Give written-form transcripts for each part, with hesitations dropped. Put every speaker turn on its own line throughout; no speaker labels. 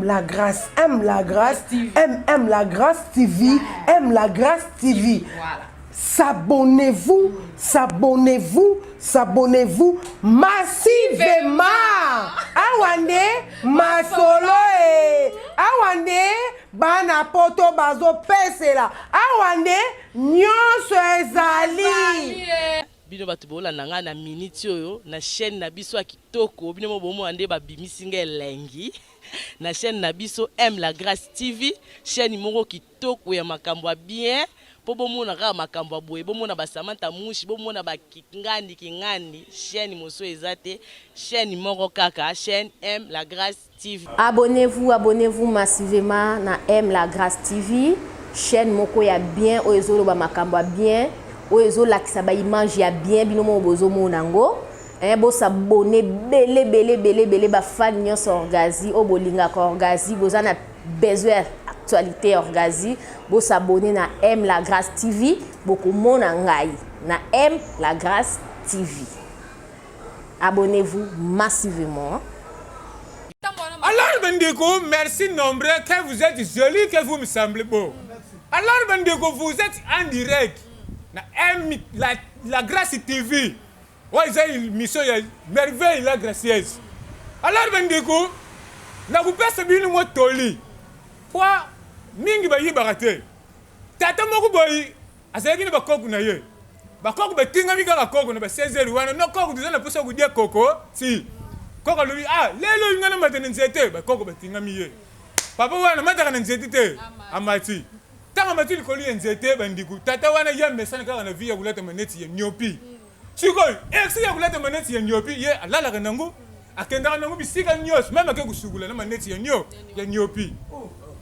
La Grâce, M La Grâce, M M La Grâce TV, M La Grâce TV.
Voilà.
S'abonnez-vous, s'abonnez-vous, s'abonnez-vous massivement. Awa nde masolo e. Awa nde bana poto bazopesela. Awa nde nyonso ezali.
Bino bato bolanda ngai na minute oyo na chaîne na biso ya kitoko, bino mo bomona nde babimisi ngai elengi na chaîne na biso M La Grâce TV, chaîne moko kitoko ya makambo ya bien mpo bomona kaka makambo ya boye, bomona ba Samantha Mushi, bomona ba Kingandi Kingandi, chaîne mosusu eza te, chaîne moko kaka, chaîne M La Grâce TV.
Abonnez-vous, abonnez-vous massivement na M La Grâce TV, chaîne moko ya bien oyo ezoloba makambo ya bien, oyo ezolakisa ba image ya bien, bino moko bozomona yango. Hein, bo s'abonner bele bele bele bele ba fan nyonso Orgazy oyo bolingaka Orgazy, boza na besoin ya actualité ya Orgazy, bo s'abonner na M La Grâce TV, bokomona ngai na M La Grâce TV. Abonnez-vous massivement.
Alors bandeko, merci nombreux que vous êtes joli, que vous me semblez beau. Alors bandeko, vous êtes en direct na M la Grâce TV. Oyo eza émission ya merveille la gracieuse. Alors bandeko, nakopesa bino mwa toli po mingi bayibaka te. Tata moko boye azalaki na bakoko na ye. Bakoko batingami kaka koko na ba 16 heures wana, no koko toza na posa kodia koko ti. Koko alobi ah lelo nga namata na nzete, bakoko batingami ye. Papa wana amataka na nzete te, amati. Tango amati likolo ya nzete bandiku, tata wana ye amesana kaka na vie ya kolata maneti ya niopi. Sikoyo excès ya kolata maneti ya niopi, ye alalaka nango, akendaka nango bisika nyonso, meme ake kosukula na maneti ya nio ya niopi.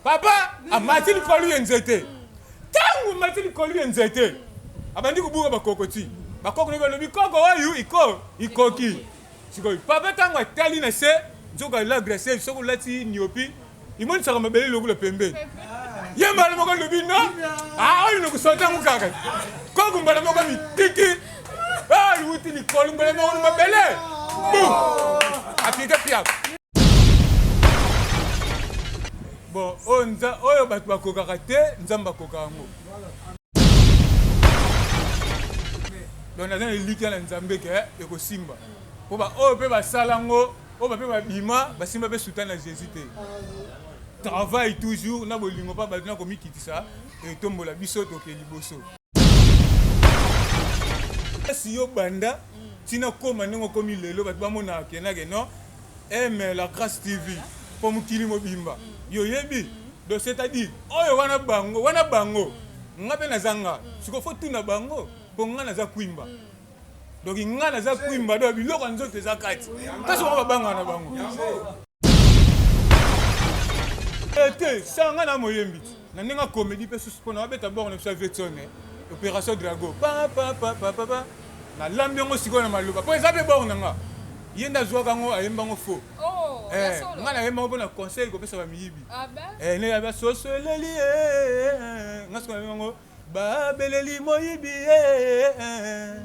Papa amati likolo ya nzete. Tango amati likolo ya nzete, abandi kobuka bakokoti. Bakoko na balobi koko oyo iko ikoki. Sikoyo papa tango atali na se, nzoka la gracieux soki olati niopi imonisaka mabele lokola pembe. Ye mbala moko alobi no, ah oyo nakosota yango kaka. Koko mbala moko mitiki, ah liwuti likolo mbala moko na mabele. Boum! Apika piaka. Bon, oyo nza oyo bato bakokaka te, Nzambe akoka yango. Donc naza na elikya na Nzambe ke ekosimba. Po ba oyo pe basala yango, oyo ba pe babima, basimba pe soutane ya Jesus te. Travail toujours na bolingo pa bato na komikitisa etombola biso toke liboso. Kasi yo banda tina koma ndenge okomi lelo bato bamonaka ke na ke non M la Grâce TV po mokili mobimba yo oyebi donc c'est à dire oyo wana bango wana bango nga pe naza nga sikoyo faut tuna bango po nga naza kwimba donc nga naza kwimba donc biloko ya nzoto eza kati kasi bango babangaka na bango te sa nga na moyembi ti na ndenge ya comédie mpe susu mpona babeta bord na biso ya vietone opération drago pa pa pa pa pa pa nalambi yango sikoyo na maloba mpo eza mpe bord na nga ye nde azwaka yango ayemba yango faux
Oh,
eh,
ya solo.
nga nayemba yango mpona conseil kopesa bamiyibi
Ah ben.
eh, ne yaba soso eleli eh, nga sikoyo nayemba yango babeleli moyibi eh,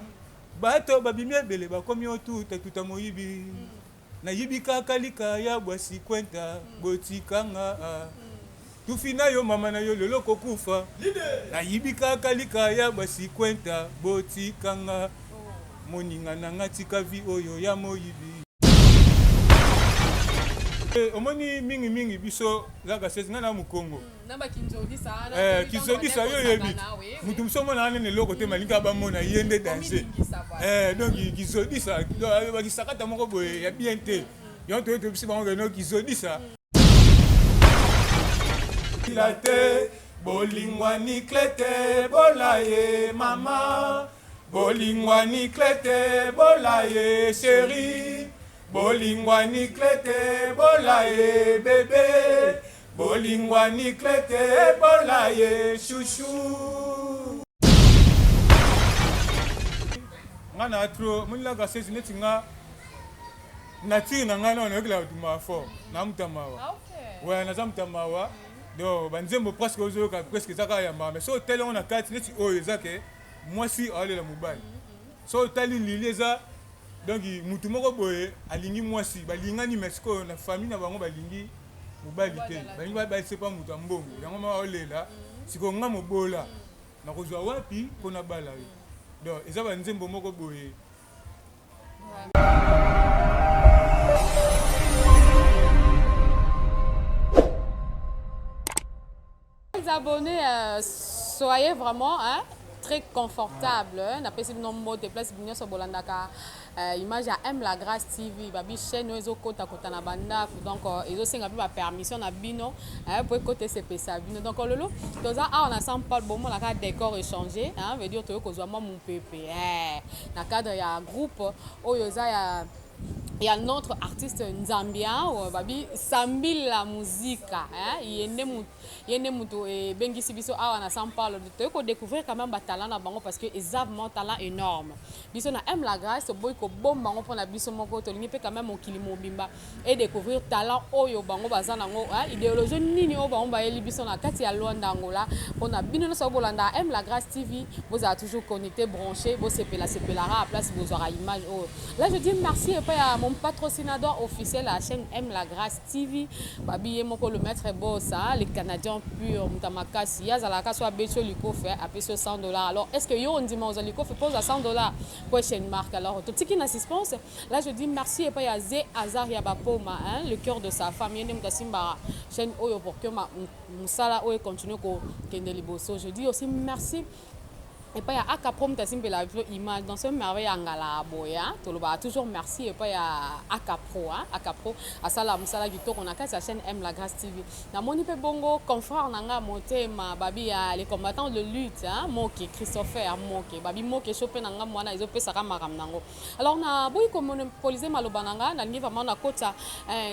bato babimi ebele bakomi otuta tuta moyibi nayibi kaka likaya bwa 50 botikanga tufi na yo mama na yo lelo kokufa nayibi kaka likaya bwa 50 botikanga moninga na nga tika vi oyo ya moyibi. Omoni mingi mingi biso zaka sesi nga na mukongo kizodisa yo oyebi mutu mosusu omonaka nene eloko te malingi bamona ye nde danger donc kizodisa bakisakata moko boye ya bien te yango toye toyebisi bango keno kizodisa la te bolingwa nikle te bola ye mama bolingwa nikle te bola ye chéri bolingwa nikle te bola ye bebe bolingwa nikle te bola ye chouchou nga na trop monilaka sesi neti nga nature na ngai nao nayokelaka bato mawa fort na moto ya mawa ouais naza moto ya mawa donc banzembo presque ozoyoka presque eza kaka ya mawa mais soki otali yango na kati neti oyo eza ke mwasi aolela mobali soki otali lili eza donc mutu moko boye alingi mwasi balingani mais sikoyo na famille na bango balingi. mobali te, balingi babalisa epa moto ya mbongo, yango ma olela sikoyo nga mobola nakozwa wapi mpo nabala yo. Donc eza banzembo moko boye.
Les abonnés, soyez vraiment, hein, très confortable, hein. Napesi bino mbote place nyonso bolandaka image ya M La Grâce TV. Babi chaîne oyo ezokota-kota na bandako, donc ezosenga mpe bapermission na bino, hein, po ekota esepesa bino. Donc lelo toza awa na Saint Paul, bomonaka décor échangé, hein, veut dire toyei kozwa mwa mopepe, eh, na cadre ya groupe oyo eza ya notre artiste nzambien oyo babi Sambila Muzika, hein, ye nde mutu ebengisi biso awa na São Paulo. Toyei kodécouvrir quand même batalent na bango, parce que eza vraiment talent énorme. Biso na M La Grâce toboyi kobomba bango mpona biso moko, tolingi mpe quand même mokili mobimba edécouvrir talent oyo bango baza nango, hein, idéologie nini oyo bango bayeli biso na kati ya Luanda, Angola. Mpona bino nyonso bolanda M La Grâce TV, bozala toujours connecté, branché, bosepela sepelaka place bozwaka image oyo. Là, je dis merci epai ya mon patrocinateur officiel à la chaîne M La Grâce TV, babi ye moko le maître boss, hein, le Canadien pur, moto ya makasi. Ye azalaka so abeti yo likofe, apesi yo 100 dollars. Alors est ce que yo ondima ozwa likofe mpo ozwa 100 dollars? Question mark. Alors totiki na suspense. Là, je dis merci epai ya Ze Hazard ya Bapoma, hein, le cœur de sa femme. Ye nde moto asimbaka chaîne oyo pour que mosala oyo econtinue kokende liboso. Je dis aussi merci epai ya Aka Pro, moto asimbela biso image dans ce merveille ya ngala boye. Tolobaka toujours merci epai ya Aka Pro. Aka Pro asala mosala kitoko na kati ya chaîne M La Grâce TV. Namoni mpe bongo confrère na nga motema, babi ya les combattants de lutte, Moke Christopher Moke, babi Moke so mpe na ngambo wana ezopesaka makambo nango. Alors naboyi komonopoliser maloba na nga, nalingi vraiment nakota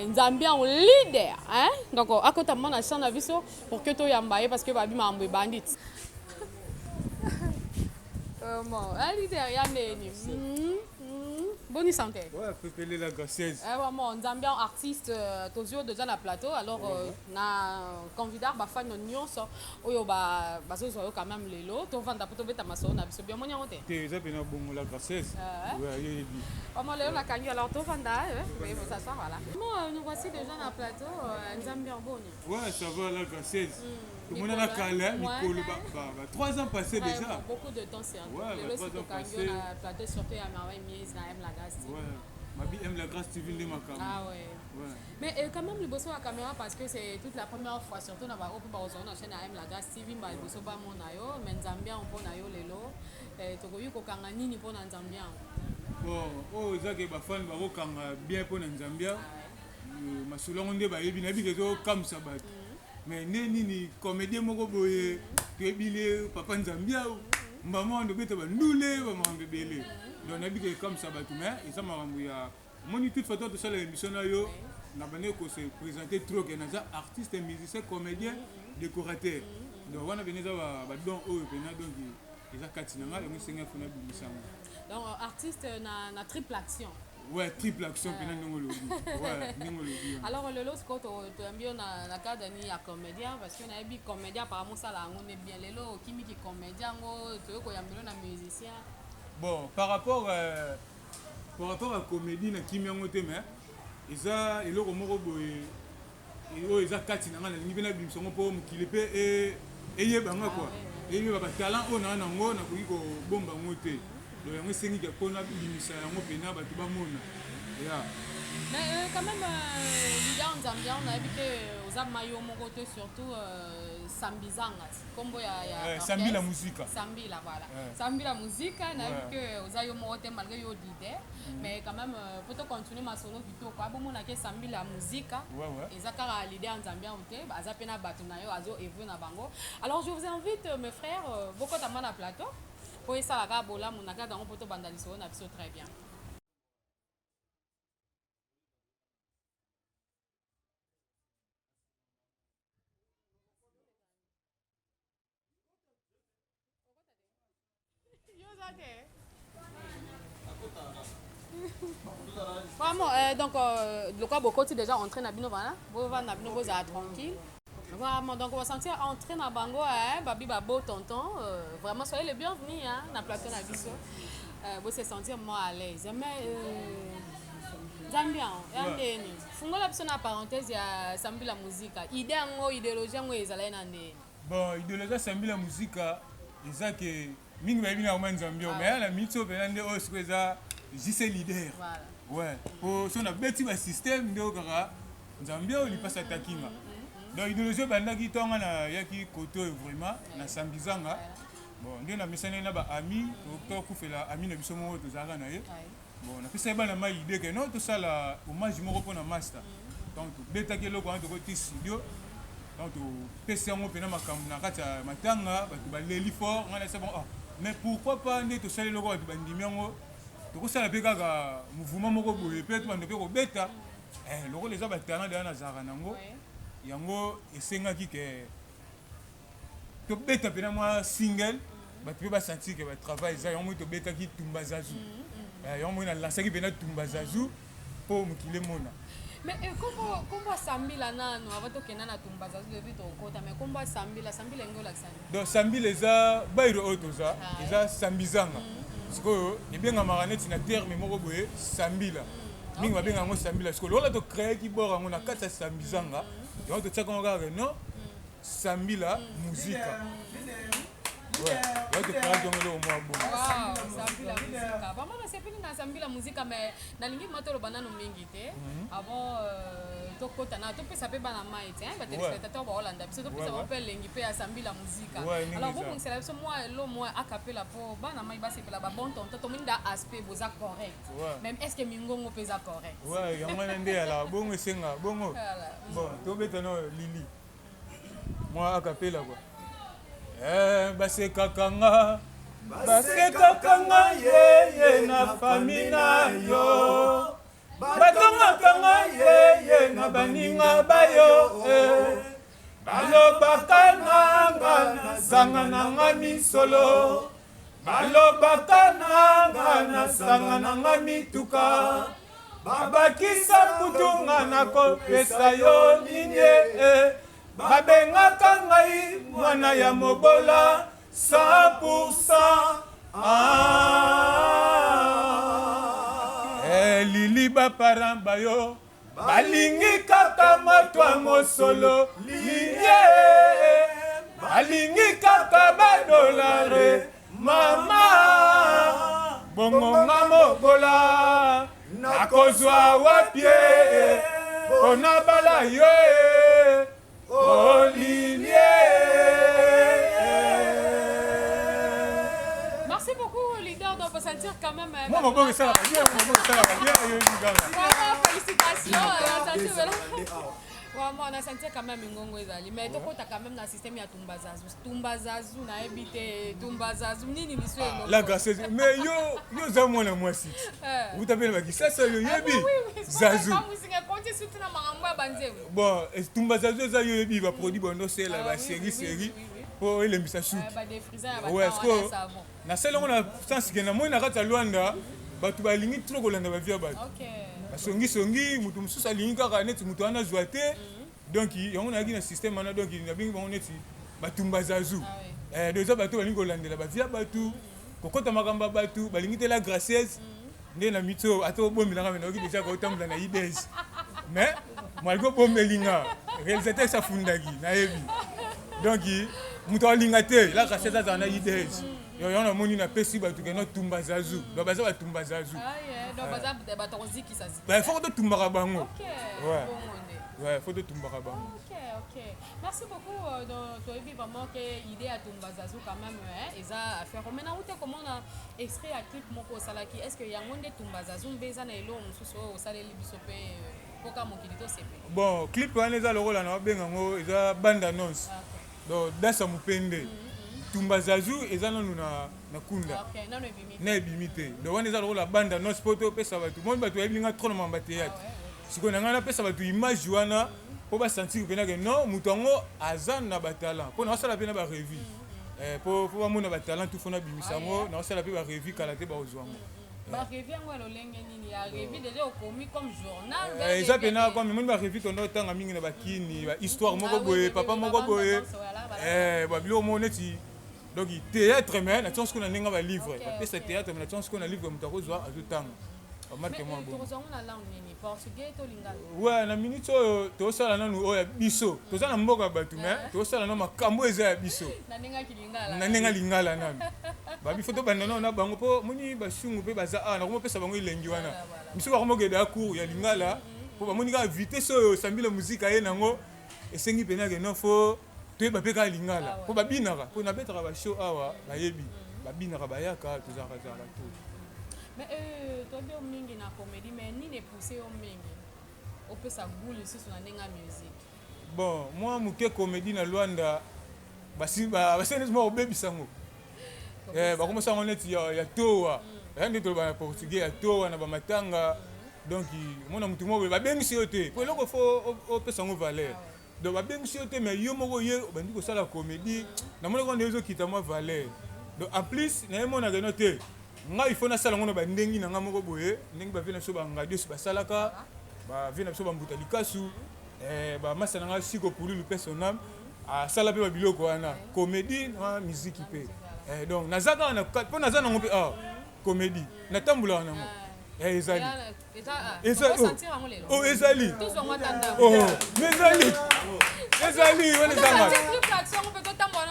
Nzambe yango leader, hein? Donc akota mwa na champ na biso pour que toyamba ye, parce que babi makambo ebandi. Bon, un leader ya ndeni. Bonne santé.
Ouais, pepele la gracieuse.
Eh, vraiment, Nzambian artiste, tozwi déjà na plateau. Alors, na candidat bafan nyonso oyo ba bazozwa yo quand même lelo, tovanda po tobeta masolo na biso. Bien moni yango te?
Te, eza pena bongo, la gracieuse. Ouais, yo yebi.
Vraiment lelo nakangi, alors tovanda, veuillez vous asseoir, voilà. Bon, nous voici déjà na plateau, Nzambian, boni.
Ouais, ça va, la gracieuse. Tomonana kala mikolo ba 3 ans passés déjà.
Beaucoup de temps surtout. Lelo si tokangi yo na plateau, surtout ya Merveille Mise na M La Grâce TV.
Ouais. Mabi M La Grâce TV nde makambo.
Ah ouais.
Ouais.
Mais quand même liboso ya caméra, parce que c'est toute la première fois, surtout na baoyo mpe bakozala na chaîne ya M La Grâce TV, mbala liboso bamona yo. Mais Nzambe yango mpo na yo lelo, tokoki kokanga nini mpo na Nzambe yango?
Bon, oyo ezake bafani bakokanga bien mpo na Nzambia, masolo yango nde bayebi. Nayebi ke ezokamwisa bato, mais nde nini, comédien moko boye toyebi ye, papa Nzambia, mbama wana obeta bandule, bamakambo ebele. Donc nayebi ke ekamwisa bato, mais eza makambo ya omoni. Toute façon, tosala émission na yo na bande kose présenter trop ke naza artiste, musicien, comédien, décorateur. Donc wana pene eza badon oyo pena, donc eza kati na ngai, yango esengi afuna bimisa yango.
Donc artiste na triple action.
Ouais, triple action mpena, ndenge olobi. Ouais, ndenge olobi.
Alors lelo sikoyo toyambi yo na cadre ni ya comédien, parce que nayebi comédien apparemment osala yango nde bien. Lelo okimiki comédien yango, toyei koyambelo na musicien.
Bon, par rapport à comédie, nakimi yango te, mais eza eloko moko boye oyo eza kati na ngai, nalingi mpe nabimisa yango mpo mokili mpe eyeba nga kua, eyeba batalent oyo naa nango. Nakoki kobomba yango te, donc yango esengiki mpo nabimisa yango mpena bato bamona ya.
Mais quand même, leader nzambian, nayebi ke oza mayo moko te, surtout Sambizanga nkombo ya
Eh, Sambila Muzika.
Sambila, voilà.
Ouais.
Sambila Muzika, nayebi
Ouais.
ke oza yo moko te malgré yo leader, mais quand même, po tocontinue masolo kitoko, abomonake Sambila Muzika eza kaka leader nzambian te, aza mpe na bato na yo azo évoluer na bango. Alors je vous invite, mes frères, bokotama na plateau po esalaka bolamu na kati yango mpo tobanda lisolo na biso très bien. Yo oza te. Vraiment, donc, lokola bokoti déjà entrée na bino, voilà, bovanda na bino, bozala tranquille. Vraiment, donc on va sentir entrée na bango, hein, babi babo tonton, vraiment soyez les bienvenus, hein, na plateau na biso. Vous se sentir moins à l'aise. Mais Nzambe yango ya ndeni fungola biso na parenthèse ya Sambila Musica idée yango idéologie yango ezalaki na ndeni.
Bon idéologie ya Sambila Musica eza ke mingi bayebi na yango Nzambe ah, mais na minute oyo mpena nde oyo sikoyo eza JC leader.
Voilà.
Ouais, po so nabeti ba système nde oyo kaka Nzambe oyo lipasa takinga. Donc idéologie ebandaki ntongo nayaki kote oyo vraiment na Sambizanga. Bon nde namesani na ba amis tokufela ami na biso moko tozalaka na ye. Bon napesaki bana mayi idee que non tosala hommage moko pona masta. Donc tobetaki eloko wana tokoti studio. Donc topesi yango mpena makambo na kati ya matanga bato baleli fort ngai nayebisa bango ah mais pourquoi pas nde tosali eloko bato bandimi yango tokosala mpe kaka mouvement moko boye mpe tobanda mpe kobeta eh, lokola eza batalent deja nazalaka nango yango esengaki ke tobeta mpena mwa single bato mpe basentir ke batravail eza yango moi tobetaki tumba zazu eh, yango moi nalansaki mpena tumba zazu mpo mokili emona.
Mais eh, kombo kombo sambila nanu avant tokenda na tumba zazu depuis tokota mais kombo sambila sambila engo olakisa nini?
Donc sambila eza bairo oyo toza ah, eza sambizanga mm, mm. Sikoyo ebengamaka neti na terme moko boye sambila mm, mingi babenga yango sambila sikoyo lokola tocreaki bor yango na kati ya sambizanga yango totiaka yango kaka non Sambila Musica. Ouais, ouais, te prends donc le mwa
bongo. Wow, Sambila Musica. Vraiment nasepeli na Sambila Musica mais nalingi ma toloba nanu mingi te. Mhm. Avant euh, tokota na topesa mpe bana mai te, ba téléspectateurs baolanda biso topesa bango mpe elengi mpe ya Sambila Musica. Alors bobongisela biso mwa elo mwa acapella mpo bana mai basepela ba bon tonton tomoni da aspect boza correct. Même est-ce que mingongo mpe eza correct?
Ouais, yango wana nde ala bongo esenga bongo. Bon, tobeta no Lili. Mwa acapella quoi. Eh, basekaka nga basekaka nga yeye na fami na yo batongaka nga yeye na baninga bayo eh. balobaka nanga nazanga nanga misolo Balobaka na nga nasanga na nga mituka babakisa kutu nga nakopesa yo nini eh. Babengaka ngai mwana ya mobola 100% ah. Eh, lili ba parents bayo Balingi kaka moto ya mosolo liye balingi kaka badolare mama bongo nga mobola nakozwa wapi mpo nabala yo e Olivier.
Merci beaucoup, leader. Donc, on sentir quand même. Euh,
Moi, mon bon, ça va bien. Mon bon, ça va bien.
Vraiment, félicitations. Euh, vraiment, on a senti quand même ngongo ezali. Mais tokota quand même dans le système ya tumba zazu. Tumba zazu na ebite tumba zazu nini liso
ah, La grâce. Mais yo yo za mwana mwasi. Eh. Uta pe ba kisasa yo ah, yebi. Zazu. Bon, tumba zazu eza yo yebi ba produit bondo sela ba série série po elembisa suki.
Ouais,
sikoyo nasali yango na sens ke namoni na kati ya Luanda bato balingi trop kolanda ba vie ya bato. Basongisongi moto mosusu alingi kaka neti moto wana azwa te. Mhm. Donc yango nayaki na système wana donc nabengi bango neti batumba zazu. Ah eh, donc eza bato balingi kolandela ba vie ya bato, mhm. kokota makambo ya bato, balingi te la gracieuse. Mhm. Nde na miti oyo ata obombela nga me nayoki deja kotambola na idées mais malgré obombeli nga réalisateur esi afundaki nayebi donc moto alinga te la gracieuse azala na idées yo yango namoni napesi bato keno tumba zazu donc baza batumba zazu foko totumbaka bango ouais faut totumbaka bango.
Merci beaucoup euh, donc toyebi vraiment que idée ya tumba zazu quand même hein, eza affaire mais nauti komona extrait ya clip moko osalaki est ce que yango nde tumba zazu mbe eza na eloko mosusu oyo osaleli biso mpe euh, mpoka mokili tosepela
bon clip wana eza lokola na babenga yango eza bande annonce ah, okay. donc danse ya mopende mm -hmm. tumba zazu eza nanu na, na kunda ah, okay. na ebimi te donc wana eza lokola bande annonce mpo topesa bato moni bato bayebi nga trop na mamba théâtre ah, ouais, ouais. sikoyo na ngai napesa bato image wana mm -hmm. Po ba sentir pena que non mutu yango aza na ba talent po naosala pe na ba revue eh, po po bamona ba talent tout fo nabimisa yango ah, naosala pe ba revue kala te bakozwa yango
mm, mm. ba revue yango ya lolenge nini ya revue deja okomi comme journal
eh, eza pena comme emoni ba revue tondo otanga mingi na bakini ba histoire moko ah boye papa moko boye eh, ba biloko moko neti donc théâtre mais na tionso na ndenge ba livre bapesa théâtre mais na tionso na livre moto akozwa azotanga. Bamarke mwa bongo.
Tokozwa yango na langue nini? Portugais to lingala?
Ouais, na minute oyo tozosala nanu oyo ya biso. Toza na mboka ya bato mais tozosala nanu makambo oyo eza ya biso.
Na ndenge ya kilingala.
Na ndenge ya lingala nanu. Babi faut tobanda nanu na bango mpo moni basungu mpe baza awa nakomopesa bango elengi wana. Misusu bakomokende ya cours ya lingala mpo bamoni kaka vitesse oyo Sambila Muzika ye nango esengi mpena ke non faut toyeba mpe kaka lingala mpo babinaka mpo nabetaka ba show awa bayebi babinaka bayaka tozalaka zalaka to.
Mais euh, toyebi yo mingi na comédie mais nini epousse yo mingi opesa goût lisusu na ndenge ya musique?
Bon, mwa moke comédie na Luanda basi basali neti mwa kobebisa yango. Eh, bakomisa yango neti ya, ya towa. Ya nde toloba na portugais ya towa na bamatanga. Donc omona motu moko boye babengisi yo te po eloko fo opesa yango valeur. Donc babengisi yo te mais yo moko ye obandi kosala comédie namonaki wana ezokita mwa valeur. Donc en plus nayemonaka eno te ngai il faut nasala yango na bandengi na ngai moko boye ndenge ba vieux na biso ba Ngadios basalaka ba vieux na biso ba Mbuta Likasu eh, ba masta na ngai Siko Pululu paix son âme asala mpe ba biloko wana comédie na miziki mpe eh, donc naza kaka na mpo naza nango mpe awa comédie natambolaka nango eh, ezali ezali oh, oh, ezali oh, mais ezali ezali wana ezanga.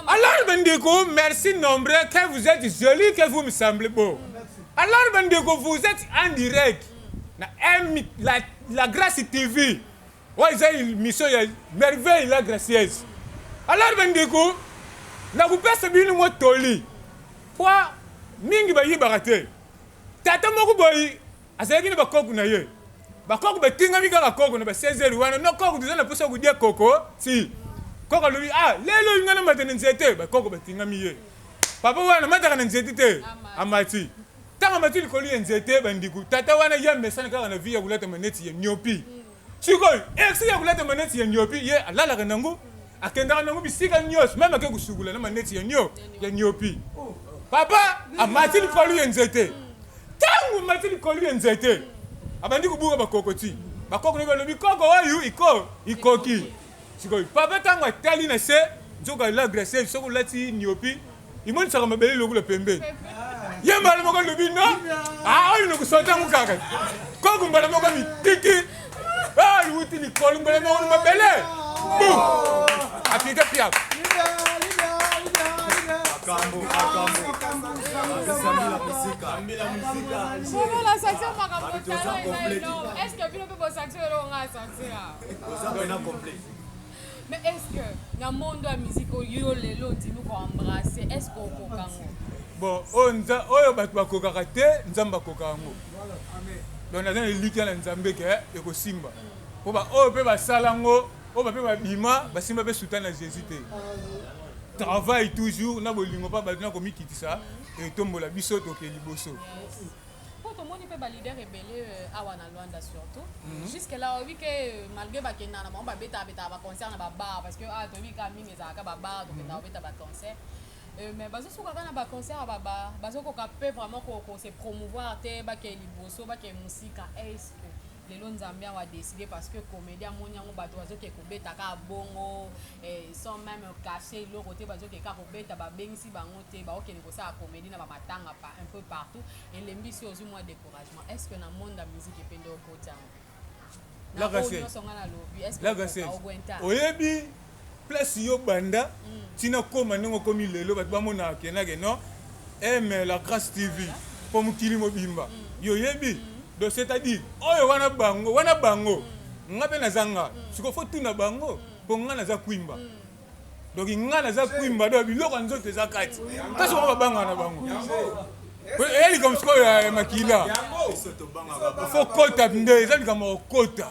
Alors bandeko, merci nombreux que vous êtes joli, que vous me semblez beau. Alors bandeko, vous êtes en direct na M la, la Grâce TV. Oyo eza émission ya merveille la gracieuse. Alors bandeko, nakopesa bino mwa toli po mingi bayibaka te. Tata moko boye azalaki na bakoko na ye. Bakoko batingami kaka koko na ba 16 heures wana. No koko toza na posa ya kodia koko ti. Koko alobi ah lelo oyo nga namata na nzete. Bakoko batingami ye. Papa wana amataka na nzete te. Amati. Tango amati likolo ya nzete bandiku tata wana ye amesana kaka na vie ya kolata maneti ya niopi. Sikoyo excès ya kolata maneti ya niopi ye alalaka nango akendaka nango bisika nionso meme ake kosukola na maneti ya nio ya niopi. Papa amati likolo ya nzete. Tango amati likolo ya nzete abandi kobuka bakokoti. Bakoko naye balobi koko oyo iko ikoki. Sikoyo papa tango atali na se nzoka la gracieuse soki olati niopi imonisaka mabele lokola pembe. Ye mbala moko alobi no ah oyo nakosota yango kaka koko mbala moko mitiki ah liwuti likolo mbala moko na mabele bu apika piaka.
Est-ce que bino pe bo sentir eloko nga sentir? Mais est-ce que na monde ya musique oyo yo lelo ondimi ko embrasser est-ce que okoka yango?
Bon, oyo nza oyo bato bakokaka te, Nzambe akoka yango. Donc naza na elikya na Nzambe ke ekosimba. Po ba oyo pe basala yango, oyo ba pe babima, basimba pe soutane ya Jesus te. Travail toujours na bolingo pa bato na komikitisa etombola biso toke liboso.
Po tomoni pe ba leader ebele awa na Luanda surtout jusque là oyebi ke malgre bakendaka na bango babetaka betaka ba concert na ba bar parce que awa toyebi kaka mingi ezalaka ba bar tokendaka kobeta ba concert mais bazosuka kaka na ba concert ya ba bar bazokoka pe vraiment ko se promouvoir te bakende liboso bakende mosika est ce que Lelo nzambe yango a decide parce que comedie amoni yango batu bazo ke kobeta kaka bongo sans meme cache eloko te bazo ke kaka kobeta ba bengisi bango te bao kende kosala comedie na ba matanga un peu partout elembisi yo ozui mua decouragement est ce que na monde ya musique pe nde okoti yango na oyo nionso nga na lobi est ce que okoka oguenta
Oyebi place yo banda ti na koma ndenge okomi lelo batu ba monaka ke na ke non aime la grace TV po mokili mobimba yo oyebi donc c'est à dire oyo wana bango wana bango nga pe naza nga sikoyo faut tuna bango po nga naza kwimba donc nga naza kwimba donc biloko ya nzoto eza kati kasi bango babangaka na bango eya likambo sikoyo ya makila faut kota nde eza likambo ya kokota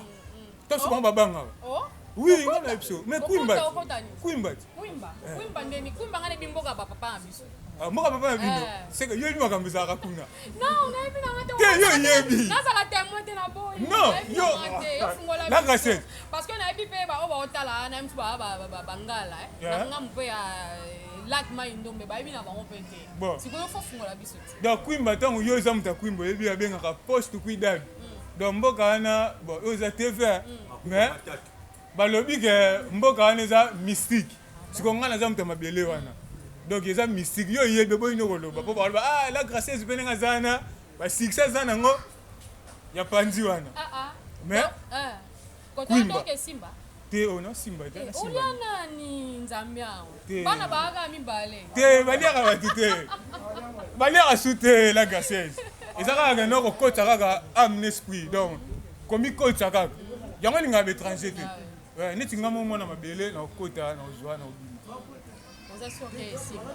Toso bango babangaka.
Oh?
Oui, nga na biso. Mais
Okota,
Kwimba.
okota nini?
Kwimba.
Kwimba. Kwimba ndeni. Kwimba nga nayebi mboka ba papa na biso.
Ah, mboka papa na bino.
Eh.
C'est que yo yebi makambo ezalaka kuna.
Non, nayebi na nga te.
Te, yo yebi.
Nazala témoin te na boyi.
Non,
Nayebi
yo.
na nga te. Yo fungola
La
biso.
gracieux.
Parce que nayebi pe ba oyo baotala, nayebi mosusu ba ba ba bangala eh.
Yeah.
Na ngambo pe ya lac Mai-Ndombe bayebi na bango pe te.
Bon.
Sikoyo faut fungola biso te.
Donc Kwimba tango yo oza moto ya Kwimba oyebi abengaka poste Kwidal. Donc mboka wana bon oyo eza TV mais balobi ke mboka wana eza mystique. Sikoyo ngai naza moto ya mabele wana. Donc eza mystique. Yo oyebi oboyi nde koloba po baloba ah la gracieuse pe ndenge aza wana ba succès aza nango. Ya panzi wana.
Ah ah.
Mais
eh.
Kwimba.
Simba.
Te ona simba te.
Eh, olia nani nzambe yango? Bana baaka mibale.
Te baliaka bato te. Baliaka su te la graceuse. Eza kaka kende kokota kaka âme n'esprit donc komikotisa kaka. Yango elingaka ba étranger te. Ah neti nga mo mwana mabele na kokota na kozwa na kobima.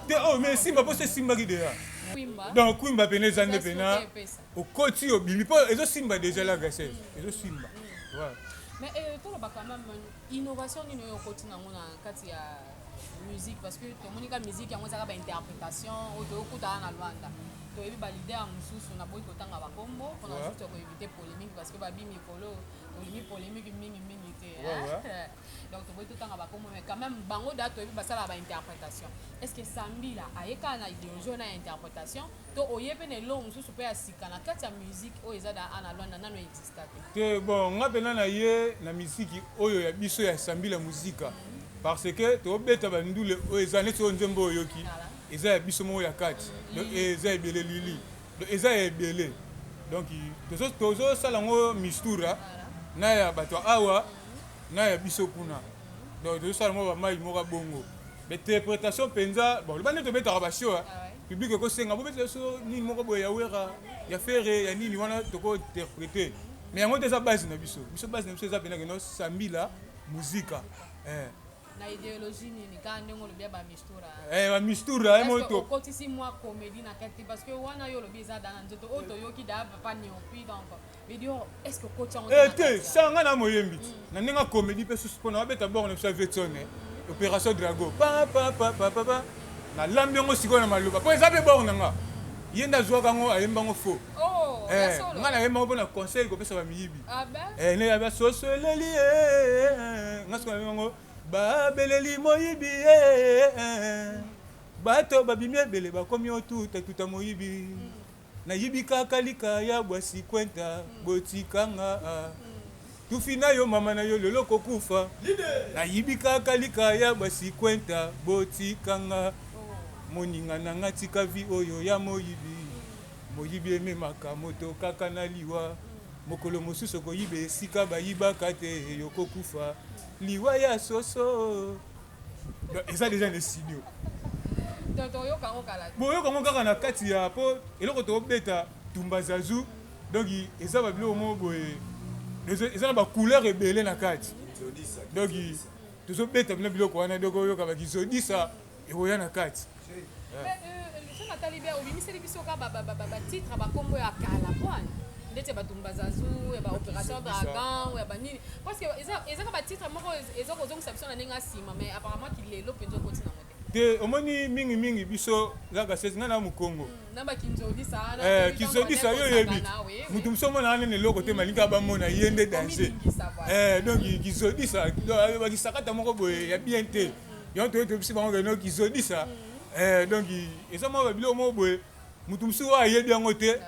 Te oh mais esimba mpo so esimbaki deja. Donc kwimba pene eza nde pena okoti obimi mpo ezosimba deja la graceuse ezosimba. Ouais.
Mais euh, toloba quand même innovation nini oyo okoti nango na kati ya musique parce que tomoni ka musique yango ezaka ba interprétation oyo toyokutana na Luanda toyebi ba leader mosusu naboyi kotanga bakombo mpona juste koevite polémique parce que babi mikolo tolingi polémique mingi mingi te donc toboyi totanga bakombo mais quand même bango da toyebi basalaka ba interprétation est ce que Sambila aye kaka na idéologie wana ya interprétation To oye pe na eloko mosusu pe ya sika na kati ya musique oyo eza da na Luanda nanu e exista te?
Te bon nga pena na ye na miziki oyo ya biso ya Sambila Musica parce que to beta ba ndule oyo eza neti oyo nzembo oyo oyoki eza ya biso moko ya kati donc eza ebele lili donc eza ya ebele donc tozo tozo sala ngo mistura na ya bato ya awa na ya biso kuna donc tozo sala ngo ba mayi moko ya bongo Interpretation penza bon loba nde tobetaka ba show ah public ekosenga bobetela biso nini moko boye ya Werra ya Ferre ya nini wana toko interpreter mais yango te eza base na biso biso base na biso eza pena keno Sambila Musica eh.
Na ideologie nini kaka ndenge olobi ya ba mistura
eh ba mistura ye moto
okotisi mwa comédie na kati parce que wana yo olobi eza da na nzoto oyo toyoki da papa Niopi donc
Eh te, sa nga na moyembi ti. Na ndenge ya comedie pe susu pona babeta bord na biso ya Vetson eh. Operation Drago. Pa pa pa pa pa pa. Na lambi yango sikoyo na maloba po eza pe bord na nga. Ye nde azuaka yango ayemba yango faux.
Oh,
eh, nga na yemba yango pona conseil kopesa ba miyibi.
Ah ben?
Eh, ne ya soso eleli eh. Nga sikoyo na yemba yango ba beleli moyibi eh. Bato babimi ebele bakomi otuta tuta moyibi. Nayibi kaka likaya bwa 50 botika nga ah. Tufi na yo mama na yo lelo kokufa Nayibi kaka likaya bwa 50 botika nga Moninga na nga tika vie oyo ya moyibi Moyibi ememaka moto kaka na liwa Mokolo mosusu okoyiba esika bayibaka te yokokufa Liwa ya soso Donc eza dejà na studio.
Donc toyoka yango kala te.
Boyoka yango kaka na kati ya po eloko tobeta tumba zazu donc eza ba biloko moko boye eza na ba couleur ebele na kati. Donc tozobeta bino biloko wana donc oyoka ba kizodisa ekoya na kati.
Mais euh, soki natali bien obimiseli biso kaka ba titre ba kombo ya kala pwana ndeti ya batumba zazu ya ba opération dragon ya banini parce que eza eza ba titre moko eza kozongisa biso na ndenge ya nsima mais apparemment kilelo mpenza okoti nango te
te omoni mingi mingi biso kaka sesi ngai na mokongo
hmm, na bakinzodisa wana
eh, kinzodisa yo oyebi moto mosusu omonaka nene eloko te malingi bamona ye nde danger eh, donc kizodisa bakisakata moko boye ya bien te yango toye toyebisi bango keno kizodisa eh, donc eza mwa babiloko moko boye moto mosusu oyo ayebi yango te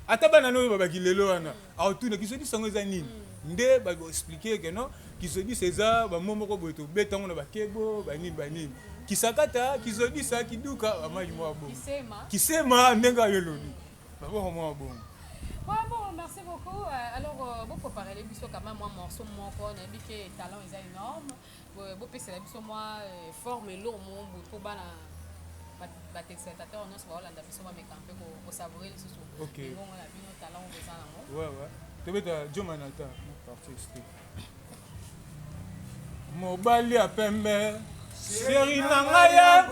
ata bana noyo babaki lelo wana akotuna kizodisa yango eza nini nde baexplike keno kizodisa eza bamo moko boye tobeta yango na bakebo banini banini kisakata kizodisa kiduka bamai mwa bongo kisema ndenge ayo elobi baboko mwa bongo
Ouais, bon, merci beaucoup. Euh, alors, euh, bon, préparer biso quand même, moi, morceau moko, nayebi que talent eza énorme. Bopesela biso mwa forme eloko moko boye mpo bana ba téléspectateurs nyonso baolanda biso bameka mpe kosavoure lisusu mingongo na bino talent oyo boza nango.
Ouais, ouais. Tobeta Joe Manata, parti esprit. Mobali ya pembe sheri na ngai ya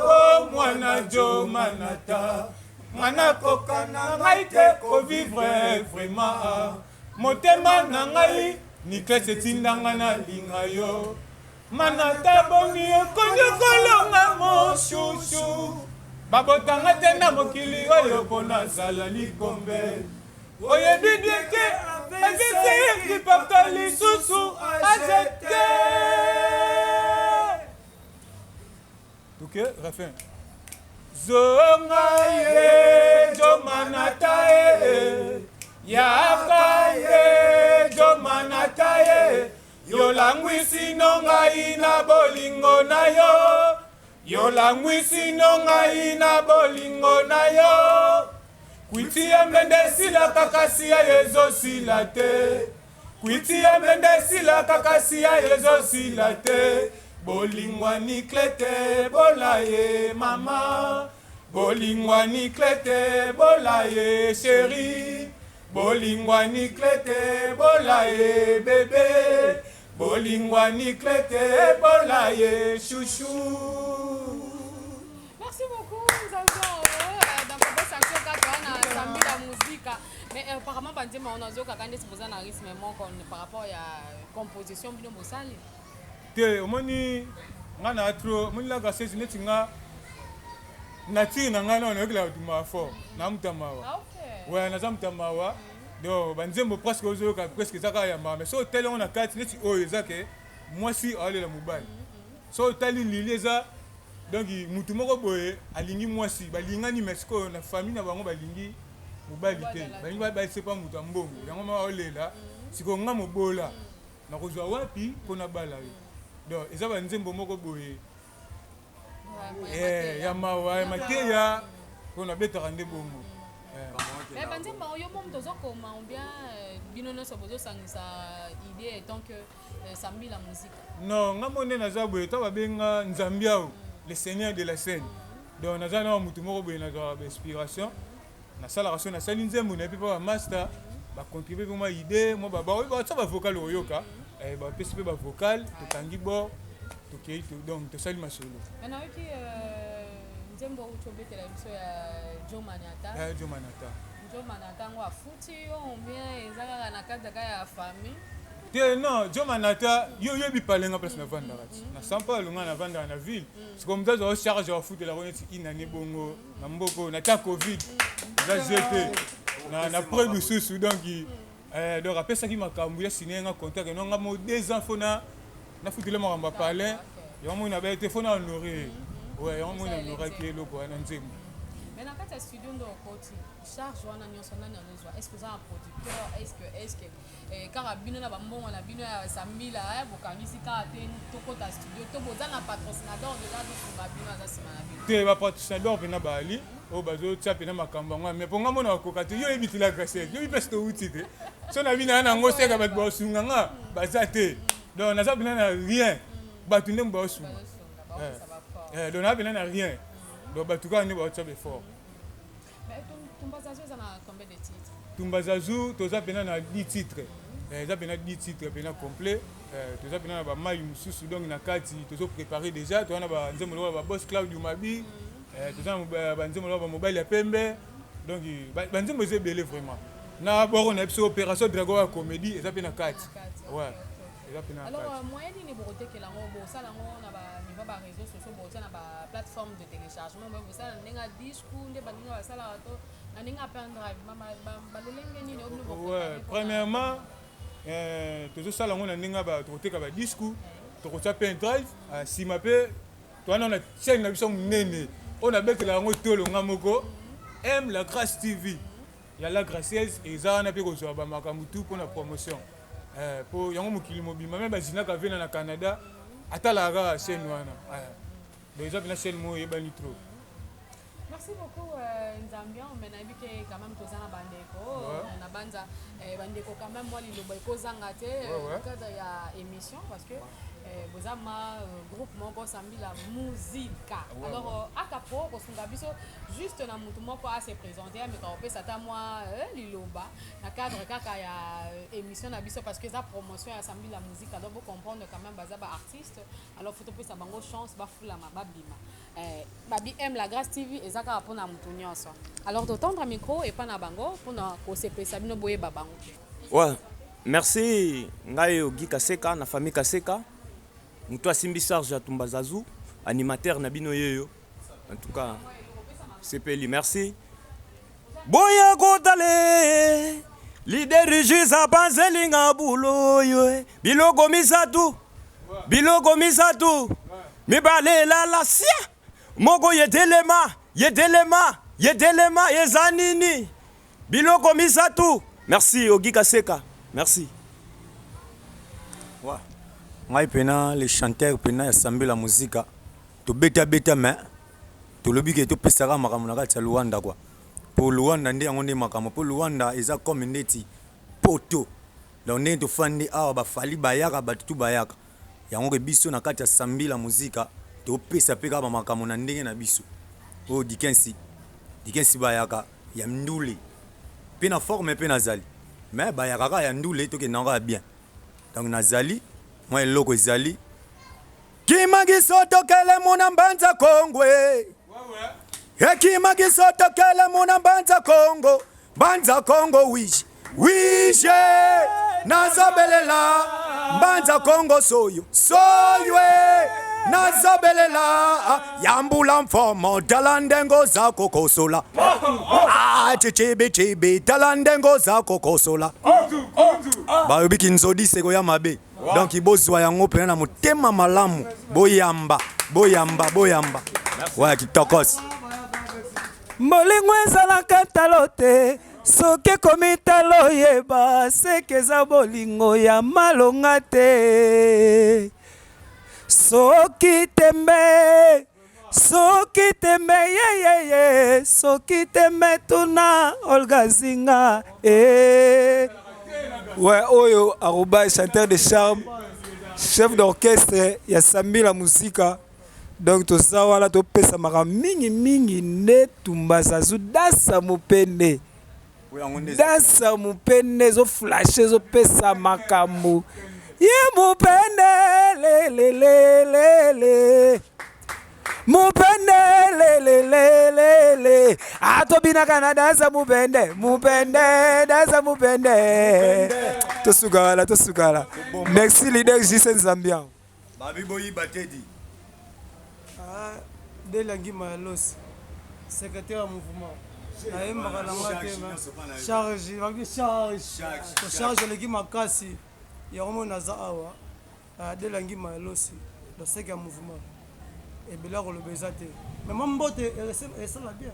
mwana Joe Manata nga nakoka na ngai te kovivre vraiment Motema na ngai Niclès etinda nga nalinga yo Manata boni okoki kolonga mosusu Babota nga te na mokili oyo po nazala likombe Oyebi bien ke avc ekipaka lisusu age te Toke refrain. Zonga ye jomanata ye yaka ye jomanata ye yolangwisi no ngai na bolingo na yo yolangwisi no ngai na bolingo na yo. Kwiti ya mbende esilaka kasi ya ye ezosila te. Kwiti ya mbende esilaka kasi ya ye ezosila te. Bolingwa nikle te bola ye mama. Bolingwa nikle te bola ye chérie. Bolingwa nikle te bola ye bebe. Bolingwa nikle te bola ye chouchou.
Merci beaucoup Nzanzo. Euh, donc bosaki kaka wana Sambila Musica. Mais euh, apparemment banzemba wana ozokaka ndeti boza na rythme moko par rapport ya composition bino bosali.
Te omoni nga na trop omoni la graceuse neti nga nature na nga nao nayokela bato mawa fort na moto ya mawa.
Ah, okay.
Ouais, naza moto ya mawa. Donc banzembo presque ozoyoka presque eza kaka ya mawa mais soki otali yango na kati neti oyo eza ke mwasi aolela mobali. Soki otali lili eza Donc mutu moko boye alingi mwasi balingani mais sikoyo na famille na bango balingi mobali te balingi babalisa epa mutu ya mbongo yango mama olela sikoyo nga mobola nakozwa wapi mpo nabala yo donc eza banzembo moko boye eh, ya mawa ya mateya mpo nabetaka nde bongo eh.
Mais banzembo yango yo mo moto ozokoma ou bien euh, bino nyonso bozosangisa idée etant que Euh, Sambila Musica.
Non, nga mo nde naza boye to babenga Nzambiao, le seigneur de la scène. Donc naza na mutu moko boye nazwaka ba inspiration. Nasalaka so nasali nzembo na epi pa ba master ba contribuer pe mwa idée, mwa ba ba ba ba vocal oyoka. Eh ba pesi pe ba vocal, tokangi bord, tokei to donc tosali masolo.
Mais nayoki euh, nzembo outi obetela biso ya Joe Maniata.
Eh Joe Maniata.
Joe Maniata yango afuti yo ou bien eza kaka na kati kaka ya famille?
Te non Joe Manata yo oyebi palais nga place na vandaka ti na Saint-Paul nga na vandaka na ville sikoyo moto azwa charge ya kofutela ngo neti une année bongo na mboka oyo na temps covid eza jeu te na na près mosusu donc eh, donc apesaki makambo ya signe nga contrat que non nga mo deux ans faut na nafutela makambo ya palais yango moi na baye te faut na honore ye ouais yango moi na honoraki eloko wana nzembo.
Mais na kati ya studio nde okoti charge wana nyonso nani azozwa est ce que oza na producteur est ce que est ce que Eh, kaka bino na bambongo na bino ya sambila eh, bokangisi kaka te tokota studio to boza na patrocinador deja azosunga bino aza nsima na bino
te bapatrocinador mpena baali oyo bazotia mpena makambo yango me mpo nga mona bakoka te yo oyebi tila graciel yoyebi place towuti te so na bino ya nango seka bato baosunga nga baza te donc naza mpena na rien bato nde baosunga eh, eh, donc naza mpena na rien donc bato kaka nde baotia baeffort
Tumba Zazu eza na combien de titres?
Tumba Zazu toza pena na 10 titres. Eh, eza pena 10 titres pena complet. Eh, toza pena na ba mayi mususu donc na kati tozo préparer déjà toza na ba nzembo lokola ba boss Claudio Mabi. Eh, toza na ba nzembo lokola ba mobali ya pembe. Donc ba nzembo eza ebele vraiment. Na boro na biso opération Dragon ya comédie eza pe na kati. Ouais. Eza pe na
Alors euh, moyen nini bokotekela yango bosala yango na ba niveau ba réseaux sociaux botia na ba plateforme de téléchargement bosala na ndenge ya disque nde baninga basalaka to na ndenge ya pendrive balolenge nini oyo bino
ouais, premièrement euh, tozosala yango na ndenge tokoteka badisku tokotia pendrive nsima mpe towana na chaîne na biso monene oyo nabetela yango tolo nga moko m la grâce tv ya la gracieuse eza wana mpe kozwa bamakambo tout mpo na promotion mpo eh, yango mokili mobimba me bazinaka vena na canada atalaka kaka chaîne wana eh. Donc eza pena chaîne moko eyebani trop.
Merci beaucoup euh, Nzambian, mais nayebi ke quand même toza na bandeko ouais. na banza eh, bandeko quand même mwa liloba ekozanga te ouais, ouais. Euh, cadre ya émission parce que eh, boza ma euh, groupe moko sambila musica ouais, alors ouais. Euh, akapo kosunga biso juste na mutu moko a se présenter ameka kopesa ata mwa euh, liloba na cadre kaka ya euh, émission na biso parce que eza promotion ya sambila musica donc bo comprendre quand même baza ba artiste Alors faut topesa bango chance bafulama babima. Eh, babi aime la grâce TV eza kaka pona mutu nyonso. Alors to tendre micro epa na bango pona kosepelisa bino boyeba bango.
Ouais, merci ngai Ogi Kaseka na famille Kaseka mutu asimbi charge ya Tumba Zazu animateur na bino yeyo en tout cas sepeli merci Boya kotale leader Jus apanzeli nga bulo yo biloko misatu biloko misatu mibale elala sia moko yetelema yetelema yetelema eza nini biloko misatu merci Ogi Kaseka merci.
Ouais. Ngai pena le chanteur pena ya Sambela Musica tobeta beta mais Tolobi ke topesa kaka makambo na kati ya Luanda quoi. Po Luanda nde yango nde makambo po Luanda eza comme ndeti poto donc ndenge tofandi awa ba Fally bayaka batu tout bayaka yango ke biso na kati ya Sambila Musica topesa pe kaka ba makambo na ndenge na biso oyo Dikensi Dikensi bayaka ya ndule pe na forme pe nazali mais bayaka kaka ya ndule tokende yango kaka bien donc nazali mwa eloko ezali Kima gisotokele muna mbanza kongwe Ekima gisotokele muna mbanza Kongo Mbanza Kongo wije wije nazobelela Mbanza Kongo soyo soywe nazobelela Yambula mfomo tala ndengo zako kosola Ah chichibi chibi tala ndengo zako kosola Balobi kinzodi seko ya mabe Donc bozwa yango pena na motema malamu, boyamba, boyamba, boyamba. Ouais, kitokos.
Bolingo ezalaka talo te, soki ekomi talo yeba seke eza bolingo ya malonga te. Soki tembe, soki tembe yeyeye, soki tembe tuna Olga Zinga eh. Ouais, oyo Aruba chanteur de charme, chef d'orchestre ya Sambila Musica. Donc toza wana topesamaka mingi mingi nde Tumba Zazu dasa mopende. Danse mupende ezo flashe ezo pesa makambo ye mupende lelelelele mupende lelelelele atobinaka na danse mupende mupende danse mupende tosukala tosukala merci leader JC Nzambian
Babi boyiba te di.
Ah, Delia Ngima ya Los, secrétaire ya mouvement. Nayembaka na nga te charge, babi charge. Charge eleki makasi. Yango moi naza awa. Ah, Delia Ngima ya Los, le sec ya mouvement. Ebele ya koloba eza te. Mais mwa mbote esala bien.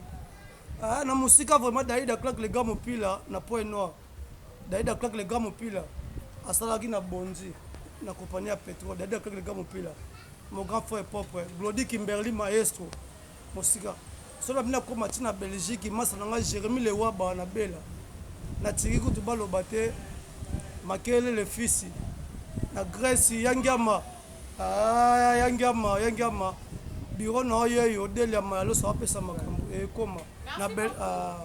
Ah, na mosika vraiment Daida Clark le grand mopila na point noir. Daida Clark le grand mopila asalaki na Bonzi na compagnie ya pétrole. Daida Clark le grand mopila mon grand frère propre Glody Kimberly maestro mosika soki na bino akoma ti na Belgique masa na ngai Jérémie Lewaba na Bela na tiki kutu baloba te Makelele le fils na Grèce Yangiama ah, Yangiama Yangiama bureau na yo yeyo Delia Mayaloso apesa makambo ekoma na Bel ah,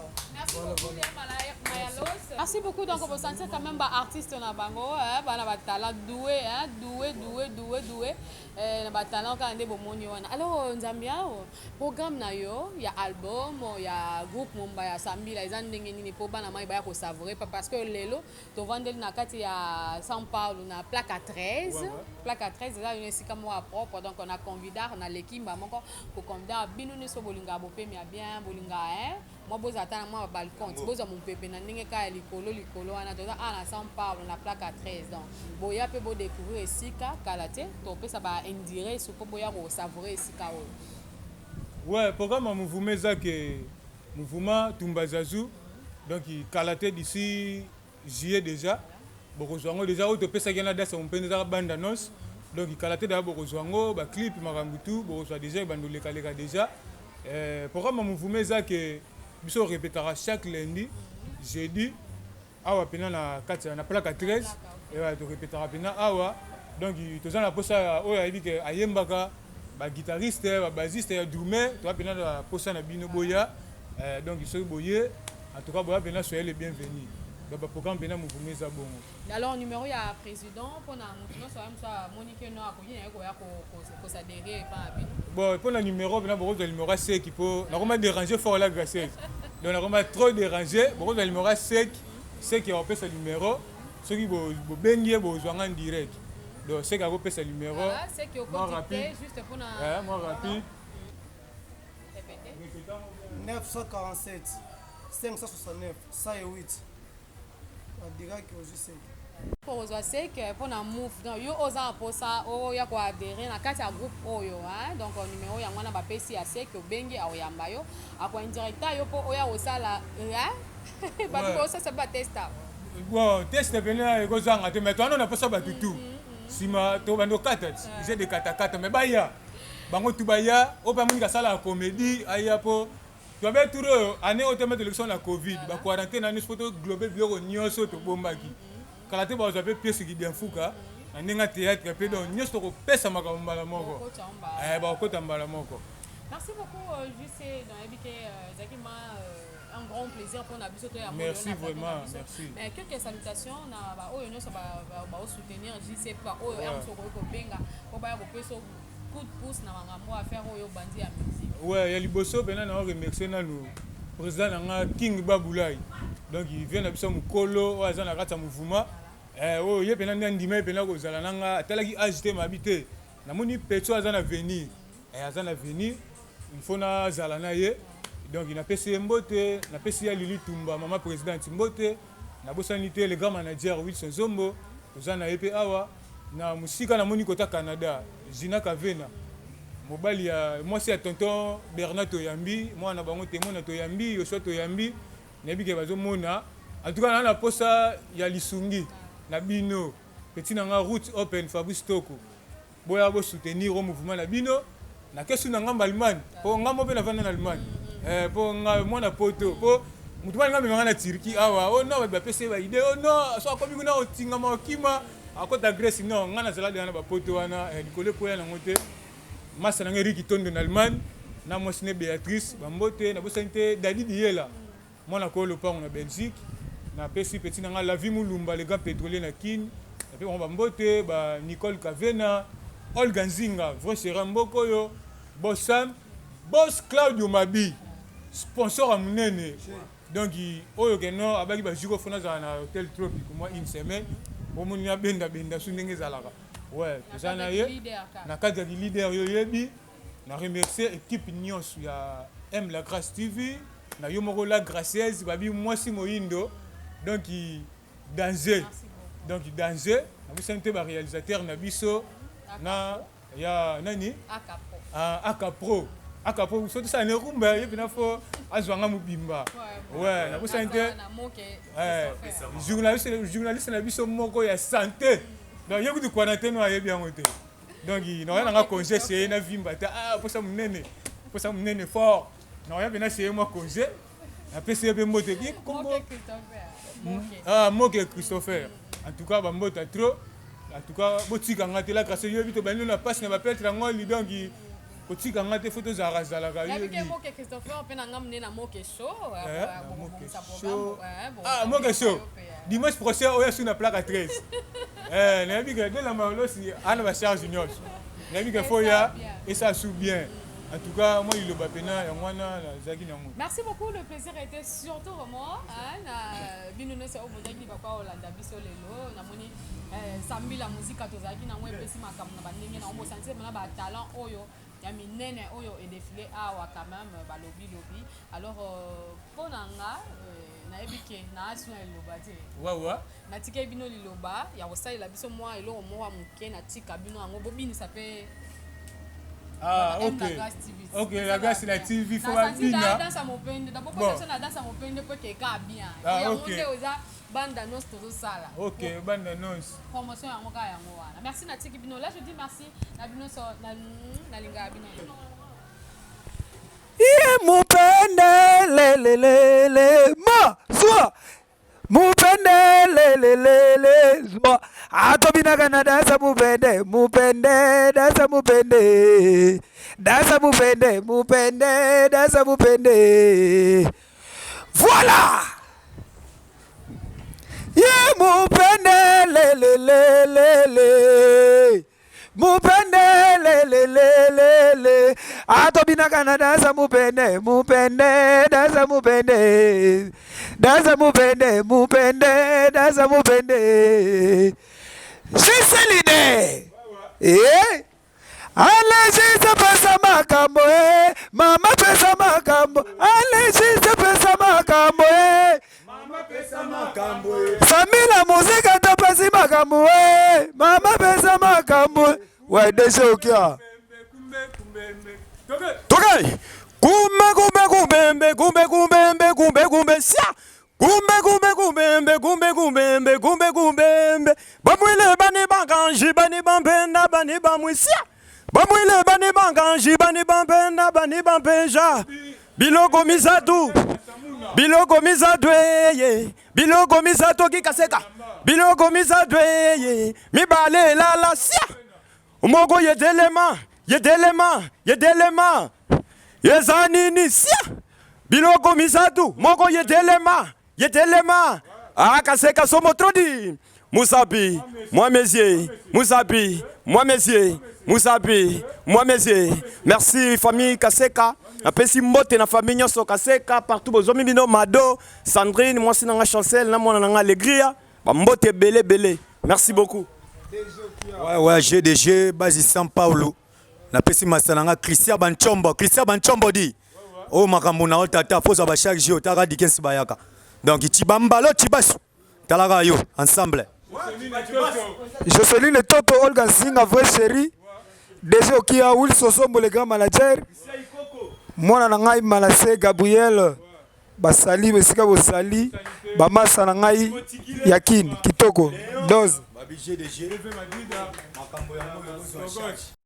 voilà, voilà.
Merci beaucoup. Donc, vous sentez quand même ba artiste na bango, hein, ba na ba talent doué, hein, doué, doué, doué, doué. Eh, na ba talent ka nde bomoni wana. Alors Nzambia, oh, programme na yo ya album, oh, ya groupe Momba ya Sambila eza ndenge nini po bana mai baya ko savourer parce que lelo tovandeli na kati ya São Paulo na plaque à 13, ouais, ouais. Plaque à 13 eza une esika moko ya propre donc na convidar na lekimba moko ko convidar bino nyonso bolinga bopemi ya bien, bolinga hein Mwa bozala ata na mwa ba balcon ti bozwa mupepe na ndenge kaka ya likolo likolo wana toza awa na São Paulo na plaque ya 13 donc boya pe bo decouvrir esika kala te tokopesa ba endireso po boya ko savourer esika oyo.
Ouais programme ya mouvement eza que mouvement tumba zazou donc kala te d'ici Juillet dejà bokozwa yango dejà oyo topesaki ye na dasa mopende ezaka bande annonce donc kala te dejà bokozwa yango ba clip makambo tout bokozwa dejà ebanda olekaleka dejà eh, programme ya mouvement eza ke biso repetaka chaque lundi jeudi awa pena na kati na plaque ya 13 eh, torepetaka pena awa donc toza na posa oyo ayebi ke ayembaka ba guitariste ba basiste ya drummer toza pena na posa na bino boya eh, donc soki boye En tout cas boya pena soyez les bienvenus. Donc ba programme pena mouvement eza bongo.
Alors numéro ya président pona mutu nyonso aye mosu amoni ke no akoki na ye koya ko s'adherer epa na bino.
Bon pona numéro pena bokozwa numéro ya seki po nakoma déranger fort la gracieuse. Donc nakoma trop déranger bokozwa numéro ya seki seki akopesa numéro soki bobengi ye bozwa nga en direct. Donc seki akopesa numéro.
Voilà, seki
okoti
te juste pona
eh, moi rapide.
947 569 108 badiraki ozwi seke
kozwa seke mpo na move donc yo oza na mposa oya koadhere na kati ya groupe oyo hein? Donc numero yango wana bapesi ya seke obengi akoyamba yo akoindirecta yo mpo oya kosala hein? Bato bosasa batesta
bon test pene ekozanga te mais towana na mposa bato tu nsima tobanda okata ti je de katakata mais baya Bango tout baya, oyo pe amoni kasalaka comedie aya po Tobe tour oyo année oyo teme tolekiso na Covid, ba quarantaine na nyonso po to globe biloko nyonso tobombaki. Kala te bazwa pe pièce kidianfuka na ndenge ya théâtre pe donc nyonso tokopesa makambo mbala moko. Eh bakokota mbala moko.
Merci beaucoup euh, JC nayebi ke euh, ezalaki ma euh, un grand plaisir mpona biso to ya
Merci vraiment, merci.
Mais quelques salutations na ba oyo nyonso ba ba soutenir JC pa oyo ya moso okoki kobenga po baya kopesa coup de pouce na makambo affaire oyo bandi ya musique.
Ouais, ya liboso pena na remercier nanu président na nga King Babulay. Donc il vient na biso mukolo oyo aza na kati ya mouvement. Eh oyo ye pena nde andima ye pena kozala na nga atalaki age te mabi te. Namoni Petso aza na venir. Eh aza na venir. Il faut nazala na ye. Donc napesi ye mbote, napesi ya Lili Tumba mama présidente mbote. Nabosani te le grand manager Wilson Zombo, toza na ye pe awa. Na mosika namoni kota Canada, Gina Kavena, mobali ya mwasi ya tonton Bernard Toyambi, mwana na bango Temona Toyambi, Yoshua Toyambi, nayebi ke bazomona. En tout cas, na na posa ya lisungi na bino. Petit na nga Route Open Fabrice Toko. Boya bo soutenir o mouvement na bino. Na kesu na ngambo Allemagne. Po ngambo pe na vanda na Allemagne. Eh po nga mwana poto po mutu bani nga memanga na Turquie awa. Oh non ba pese ba idée. Oh non so akomi kuna otingama okima akota Grèce non nga nazala deja na ba poto wana eh, likolo ekoya nango te. Masa na nga Eric Tondo na Allemagne na mwasi ne Beatrice bambote na bosani te Dadi Diyela. Mwana kolo lopango na Belgique, na pesi petit na nga Lavi Mulumba le grand petrolier na Kin, na pe bango ba mbote, ba Nicole Kavena, Olga Nzinga vrai cherie ya mboka oyo, Boss Sam, Boss Claudio Mabi sponsor ya munene donc oyo ke non abaki ba jours faut nazala na hotel Tropic mwa une semaine omoni na benda benda su ndenge ezalaka ouais toza na ye na kati ya ki leader yo oyebi. Na remercier equipe nionso ya M la grace TV na yo moko la gracieuse babi mwasi moyindo donc danger donc danger na bosani te ba réalisateur na biso na ya nani aka pro aka pro soki tosala ne rumba ye mpena fo azwa nga mobimba ouais na bosani te journaliste journaliste na biso moko ya santé donc ye kutu quarantaine ayebi yango te Donc nakoya na nga congé chez na vimba te ah posa munene posa munene fort nakoya mpe na chez mwa congé napesi ye mpe mbote ye kombo ah moke Christopher en tout cas bambota trop en tout cas botika nga te la grâce yoyebi tobandi na pasi na bapetre yango li donc kotika nga te fo tozalaka zalaka
yoyebi moke Christopher mpe na nga mune na moke show eh,
ah moke show Dimanche prochain oya su na plaque 13. Eh nayebi ke de la malosi ana ba charge nyonso. Nayebi ke faut ya et ça sous bien. En tout cas, moi liloba pena yango wana nazalaki nango.
Merci beaucoup, le plaisir était surtout vraiment hein, na bino nyonso oyo bozalaki bakwa kolanda biso lelo namoni eh, sambila muzika tozalaki nango epesi makambo na bandenge nango bosanti na ba talent oyo ya minene oyo edefile awa quand même balobi lobi alors euh, mpo na nga euh, Nayebi ke naasi na liloba te.
Wawa.
Natikeli bino liloba ya kosalela biso mwa eloko moko ya moke, natika bino yango bobinisa pe.
Ah, ok. Ok, la grâce la TV, faut babina.
Danse ya mopende, d'abord bon. na danse ya mopende po eke bien.
Ah, ok.
Yango nde oza bande annonce tozosala.
Ok, bande annonce.
Promotion yango kaka yango wana. Merci natiki bino. Là je dis merci na bino so na nalingaka bino.
Ye mupende lelelele ma zwa mupende lelelele zwa atobinaka na dansa mupende mupende dansa mupende dansa mupende mupende dansa mupende voilà ye mupende lelelelele mupende lelelelele atobinaka na dansa mupende mupende dansa mupende dansa mupende mupende dansa mupende siselide eh? Alexis pesa makambo eh, mama pesa makambo Alexis pesa makambo eh.
Mama pesa makambo eh.
Famille muzika topesi makambo eh. Mama pesa makambo. Ouais, déjà okia.
Toke. Kumbe kumbe kumbembe kumbe kumbembe kumbe kumbe sia. Kumbe kumbe kumbembe kumbe kumbembe kumbe kumbembe. Bamwile bani banganji bani bampenda bani bamwisia. Bamwile bani banganji bani bampenda bani bampenja. Biloko misatu. Biloko misatu eye. Biloko misatu kikaseka. Biloko misatu eye. Mibale elala sia. Moko yetelema, yetelema, yetelema. Eza nini sia. Biloko misatu, moko yetelema, yetelema. Akaseka somo trodi. Musapi, moi mesie, Musapi, moi mesie, Musapi, moi mesie. Merci famille Kaseka. Napesi mbote na famille nyonso Kaseka partout bozomi bino Mado, Sandrine, mwasi na nga Chancel, na mwana na nga Alegria. Ba mbote ebele ebele. Merci beaucoup.
Ouais, ouais, GDG, base São Paulo. Napesi masta na nga Christian Banchombo, Christian Banchombo di. Oh makambo na yo tata, faut ba chaque jour tara dikens bayaka. Donc Chibambalo Chibasu. Talaka yo ensemble.
Joseline Toto, Olga Nzinga, vrai chéri. DG Okia, Wilson Sombo, le grand manager. Mwana na ngai Malase Gabriel basali esika bozali bamasa na ngai ya kin kitoko dose.
Babi GDG. Makambo ya moyo bozwa charge.